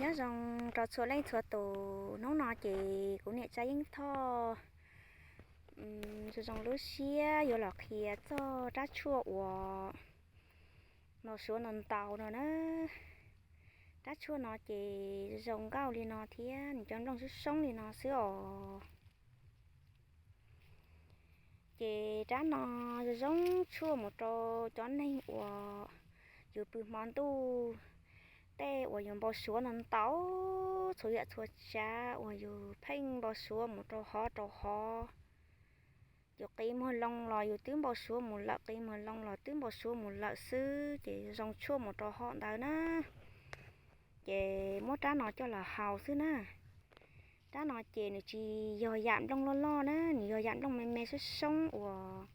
Nyob zoo rau txhua leej txhua tus, hnub no ces kuv niam Tsav Yeeb Thoj zoo zoo lub siab yuav los qhia txog rab tshuaj uas npau suav ntau ntau no na. Rab tshuaj no ces zoo nkauj li no thiab nws cov nplooj soob soob li no xwb os. Ces rab no zoo zoo tshuaj mus rau cov neeg uas yus pw hmo ntuj, tej uas yus npau suav no ntau, txhua yam txhua tsav uas yus pheej npau suav mus rau hov rau hov. Yus qi muag loo los yus twb npau suav mus lawm, qi muag loo los twb npau suav mus lawm xwb, ces zoo tshuaj mus rau hov ntawd na. Ces muab rab no coj los haus xwb na. Rab no ces nws tsis yog yam nplooj loj loj na, nws yog yam nplooj me me soob soob uas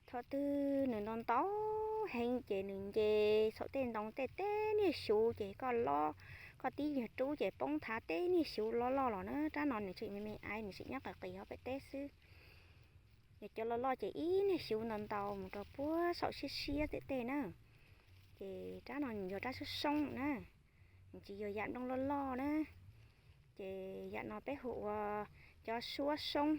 thaum twg nws ntau ntau heev ces nws nce txhaum tej ntoo tej teb niag xyuv ces koj lob, koj tib nyuag rub ces poob thav teb niag xyuv loj loj los na. Rab no nws tseem me me aiv, nws tseem nyob qis qis hauv pem teb xwb. Yog cov loj loj ces ib niag xyuv ntau ntau mus rau puag saum siab siab tej tej na. Ces rab no nws yog rab soob soob na, nws tsis yog yam nplooj loj loj na. Ces yam no peb hu ua cov suab soob,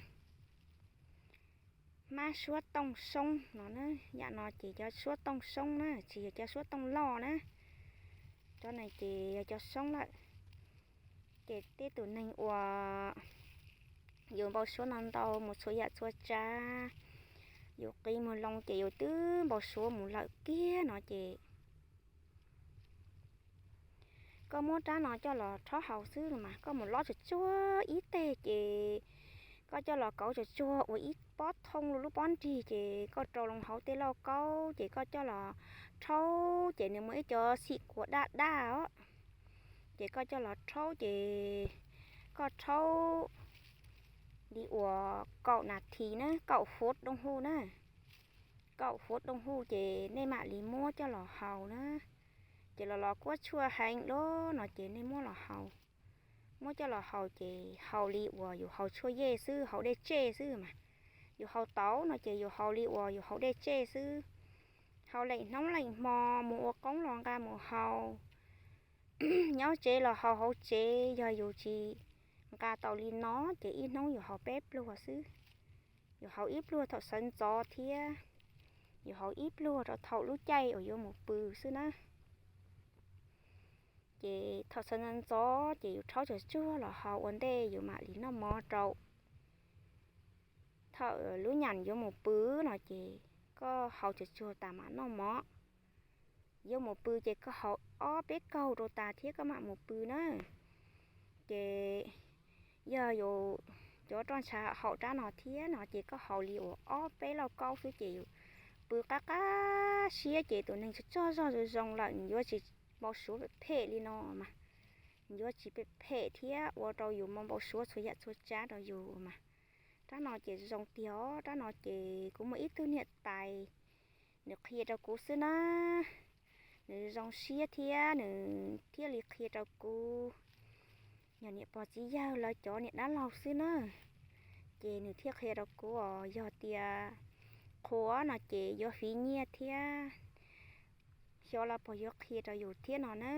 hmab suab tooj soob no na. Yam no ces cov suab tooj soob na, tsis yog cov suab tooj loj na. Cov no ces yog cov soob lawm. Ces tej tus neeg uas yus npau suav ntau ntau mus txhua yam txhua tsav, yus qi muag loo ces yus twb npau suav mus lawm kiag no ces koj muab rab no coj los rhaub haus xwb los mas, koj mus lob tsuag tsuag ib teg ces koj coj los kauv tsuag tsuag ua ib pob thooj lub pob nrig ces koj rau loo hauv tej lauj kaub ces koj coj los rhaub ces nws muaj ib co xim kua daj daj os. Ces koj coj los rhaub ces koj rhaub li uas kaum nas this na, kaum huv doo hu na. Kaum huv doo hu ces nej mam li muab coj los haus na. Ces los los kuab tshuaj heev lawm no ces nej muab los haus. Muab coj los haus ces haus li uas yus haus tshuaj yej xwb, haus dej tsej xwb mas. Yus haus tauv no ces yus haus li uas yus haus dej tsej xwb. Haus leej hnub leej hmo, mus ua qoob los nqa mus haus, nyob tsev los haus hauv tsev. Yog yus tsis nqa tau li no ces ib hnub yus haus peb pluag xwb. Yus haus ib pluag thaum sawv ntxov thiab yus haus ib pluag rau thaum lub caij uas yuav mus pw xwb na. Ces thaum sawv ntxov ntxov ces yus rhaub tsuag tsuag los haus ua ntej yus mam li noj mov rau. Thaum lub nyam yuav mus pw no ces koj haus tsuag tsuag tas mam noj mov. Yuav mus pw ces koj haus ob peb kaug rau tas thiab koj mam mus pw na. Ces yog yus cov roj ntsha haum rab no thiab no ces koj haus li uas ob peb lauj kaub xwb ces yus pw qab qab siab ces tus neeg tsaug tsaug zog zoo zoo lawm nws yuav tsis npau suav phem phem li no mas. Nws yuav tsis phem phem thiab ua rau yus npau suav txhua yam txhua tsav rau yus mas. Rab no ces zoo tiag os, rab no ces kuv muaj ib tug niam tais nws qhia rau kuv xwb na. Nws zoo siab thiab nws thiaj li qhia rau kuv. Yog niam pog txiv yawg lawv cov niam dab laug xwb na, ces nws thiaj qhia rau kuv os. Yog tias qhuas no ces yuav fiv nyiaj thiab, xyov lawv puas yuav qhia rau yus thiab no na.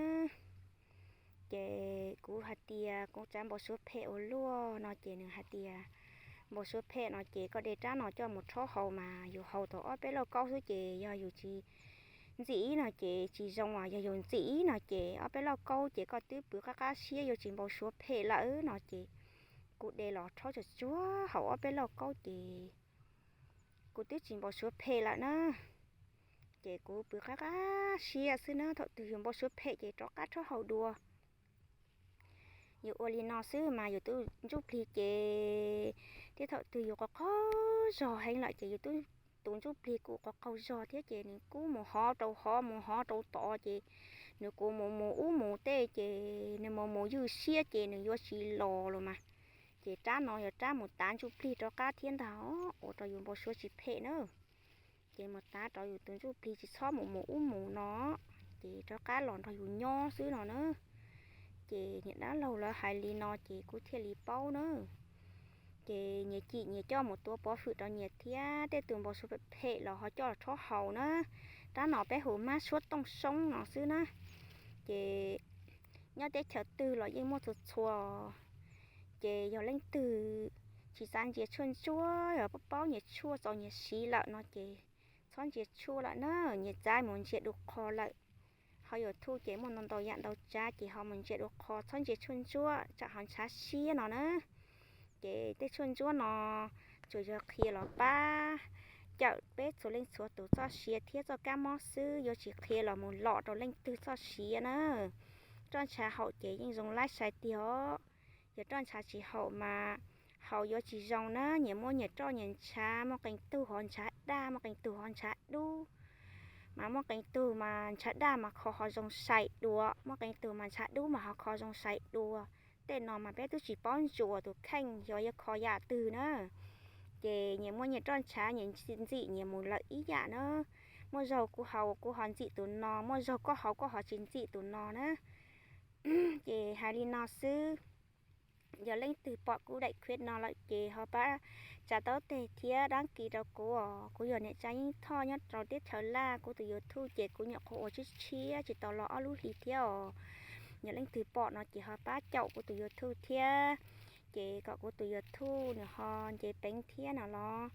Ces kuv hais tias kuv tsav npau suav phem ua luaj no ces nws hais tias npau suav phem no ces koj de rab no coj mus rhaub haus mas yus haus tau ob peb lauj kaub xwb ces yog yus tsis ntxim no ces tsis zoo, yog yus ntxim no ces ob peb lauj kaub ces koj twb pw qab qab siab yuav tsis npau suav phem lawm no ces kuv de los rhaub tsuag tsuag haus ob peb lauj kaub ces kuv twb tsis npau suav phem lawm na. Ces kuv pw qab qab siab xwb na, thaum twg yus npau suav phem ces rov qab rhaub haus dua. Yus ua li no xwb mas yus tus ntsuj plig ces thiab thaum twg yus qaug qaug zog heev lawm ces yus tus ntsuj plig kuj qaug qaug zog thiab ces nws kuj mus hov rau hov mus hov rau tod ces nws kuj mus mus ub mus tej ces nws mus mus ywj siab ces nws yuav tsis los los mas. Ces rab no yog rab mus tav ntsuj plig rov qab thiab ntag, ua rau yus npau suav tsis phem na. Ces mus tav rau yus tus ntsuj plig tsis txhob mus mus ub mus no, ces rov qab los nrog yus nyob xwb no na. Ces niam dab laug lawv hais li no ces kuv thiaj li paub na. Ces nyias cim nyias coj mus tua pov hwm rau nyias thiab, tej tus npau suav phem phem los ho coj los rhaub haus na. Rab no peb hu hmab suab tooj soob no xwb na. Ces nyob teb chaws twg los yeej muaj txhua txhua. Ces yog leej twg tsis xav ntsia tshuaj ntsuab, yog paub paub nyias tshuaj txaus nyias siv lawm no ces txhob ntsia tshuaj lawm na, nyias txav mus ntsia dua qho lawm. Hauv YouTube ces muaj ntau ntau yam ntau tsav ces ho mus ntsia dua qho, txhob ntsia tshuaj ntsuab tsam ho ntshav siab no na. Ces tej tshuaj ntsuab no tsuas yog qhia los pab cawm peb txhua leej txhua tus txoj sia thiab txoj kab mob xwb, yuav tsis qhia los mus lom rau leej twg txoj sia na. Roj ntshav haum ces yeej zoo laib sai tiag os. Yog roj ntshav tsis haum mas haus yuav tsis zoo na. Nyias muaj nyias roj nyias ntshav, muaj qee tug ho ntshav daj, muaj qee tug ho ntshav dub. Mas muaj qee tug mas ntshav daj mas kho ho zoo sai dua, muaj qee tug mas ntshav dub mas ho kho zoo sai dua. Tej no mas peb twb tsis paub ntsuas tus kheej xyov yuav kho yam twg na. Ces nyias muaj nyias roj ntshav, nyias ntxim nyias mus lawm ib yam na. Muaj zaug kuv haus kuv ho ntxim tus no, muaj zaug koj haus koj ho tsis ntxim tus no na. Ces hais li no xwb. Yog leej twg pom kuv daim clip no lawm ces ho pab tsa taub teg thiab dab kis rau kuv os. Kuv yog niam Tsa Yeeb Thoj nyob rau teb chaws Laj. Kuv tus YouTube ces kuv nyuam qhuav ua tshiab tshiab tsis tau los ob lub hlis thiab os. Yog leej twg pom no ces ho pab caum kuv tus YouTube thiab, ces kom kuv tus YouTube nws ho nce peev thiab no los.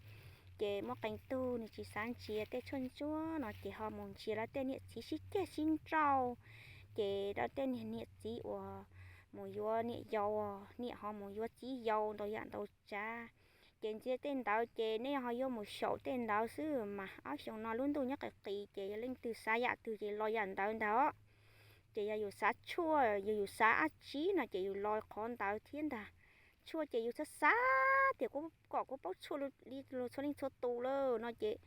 Ces muaj qee tug nws tsis xav ntsia tej tshuaj ntsuab no ces ho mus ntsia lawv tej niam txiv sib ceg sib nrauj, ces lawv tej niag niam txiv uas mus yuav niam yau, niam ho mus yuav txiv yau ntau yam ntau tsav. Ces ntsia tej ntawd ces nej ho yuav mus xyaum tej ntawd xwb mas. Ob xyoos no lub ntuj nyob qis qis ces yog leej twg xav yam twg ces los yam ntawd ntag. Ces yog yus xav tshuaj, yog yus xav dab tsi no ces yus los qhov ntawd thiab ntag. Tshuaj ces yus xav xav tias kuv kom kuv paub tshuaj li txhua leej txhua tus lawm no ces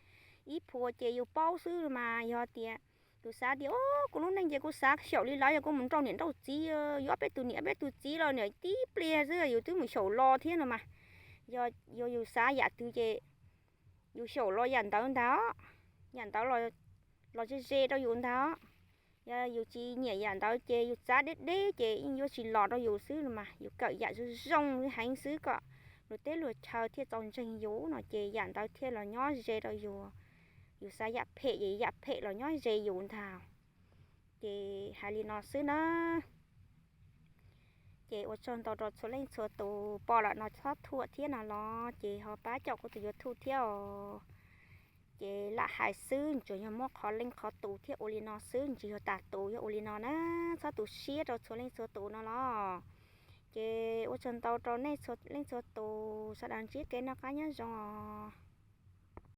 ib phuas ces yus paub xwb mas. Yog tias yus xav tias o, kuv lub neej ces kuv xav xyaum li lawv, yog kuv mus nrauj niam nrauj txiv, yuav peb tus niam peb tus txiv los niam tib pliag xwb yus twb mus xyaum los thiab no mas. Yog yus xav yam twg ces yus xyaum los yam ntawd ntag. Yam ntawd los ze ze rau yus ntag. Yog yus tsis nyiam yam ntawd ces yus txav deb deb ces yeej yuav tsis los rau yus xwb no mas. Yus kawm yam zoo zoo heev xwb kom luag teb luag chaw thiaj txaus ntseeg yus no ces yam ntawd thiaj los nyob ze rau yus. Yus xav yam phem ces yam phem los nyob ze yus ntag. Ces hais li no xwb na. Ces ua tsaug ntau rau txhua leej txhua tus pom lawm no txhob thuam thiab no los ces ho pab caum kuv tus YouTube thiab os. Ces lam hais xwb, tsuas yog muab qhov leej qhov tus thiab ua li no xwb, tsis yog tas tus yog ua li no na. Txhob tu siab rau txhua leej txhua tus no los. Ces ua tsaug ntau rau nej txhua leej txhua tus, sawv daws ntsib kev noj qab nyob zoo os.